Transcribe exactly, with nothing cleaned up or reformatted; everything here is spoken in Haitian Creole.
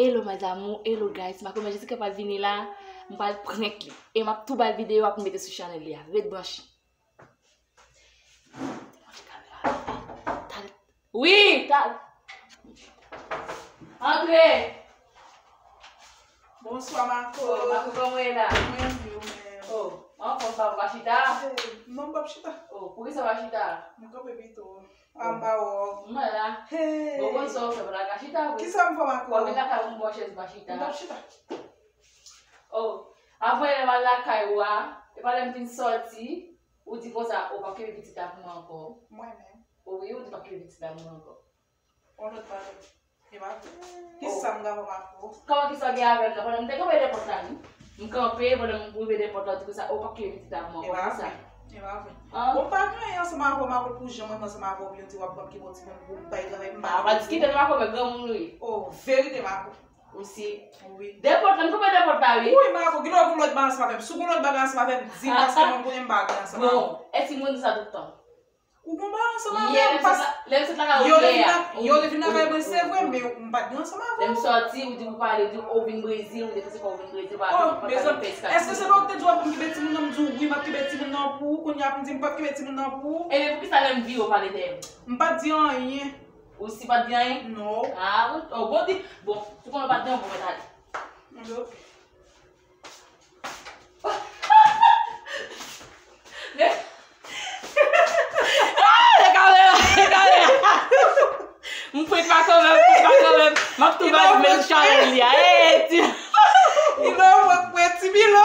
Hello mes amours, hello guys, makomè Jessica pral vini la, m pral prank li. E m ap tou ba l videyo, ap mete sou chanèl li a. Ret branche. Wi, ta. Antre. Bonswa, Mako. Oh, Mako, kòman w ye la? Mwen byen, ou menm? Oh, anfòm, pa, pa chita? Hey, non, m p ap chita. Oh, poukisa w pa chita? M kanpe pito. Anba wòg. Mwen la. Hey. Bon, bon, sa w fè, pa ka chita vre. Kisa m fè, Mako? W vin lakay mwen, m ba w chèz, pa chita. M p ap chita. Oh, apre lè m al lakay ou a, e pa lè m fin sòti, ou di konsa, ou p ap kenbe pitit la pou mwen ankò. Mwen menm? Wi, ou di w p ap kenbe pitit la pou mwen ankò. On lòt bagay. E pa vre. Kisa m gen avè w, Mako? Kòman kisa w gen avè m nan? Pandan m te kanpe dèpòt la, wi. M kanpe, pandan m rive dèpòt la, ou di konsa, ou p ap kenbe pitit la pou mwen ankò, konsa. E pa vre. Bon, m pa gen anyen ansanm avè w, Mako, pou jan mwen ansanm avè w, byen di w ap ban m kenbe yon timoun pou m bay granmè, m pa vle. Pa diskite non, Mako, men granmoun ou ye. Oh, verite, Mako. Ou si. Wi. Dèpòt la, m kanpe dèpòt la, wi. Wi, Mako, gen lè w gen lòt bagay ansanm avè m. Si w gen lòt bagay ansanm avè m, di m, paske mwen m konnen m pa gen ansanm avè w. Bon, èske moun di sa tout tan? Ou gon bagay ansanm avè m, paske yo te vin lakay mwen, se vre, men m pa t gen ansanm avè w. Lè m sòti, ou di pou pale, di ou vin Brezil, ou te panse fò ou vin Brezil, pa Oh, mezanmi, èske se pa ou ki te di w ap pou m kenbe timoun nan, m di w wi, m ap kenbe timoun nan pou ou, kounye a pou m di m p ap kenbe timoun nan pou ou? Ebyen, poukisa lè m vire, ou pale dèyè m? M pa t di anyen. Ou si pa t di anyen? Non. Ah, oh, bon, di, bon, si w konnen w pa t di anyen, bon, mèt ale. Ok. Ah, le kamera, le kamera. M prank pa kanmenm, m prank pa kanmenm. M ap tou ba l men chanèl li a. Eh, ti. Ilo, mwen pran ti Bilo.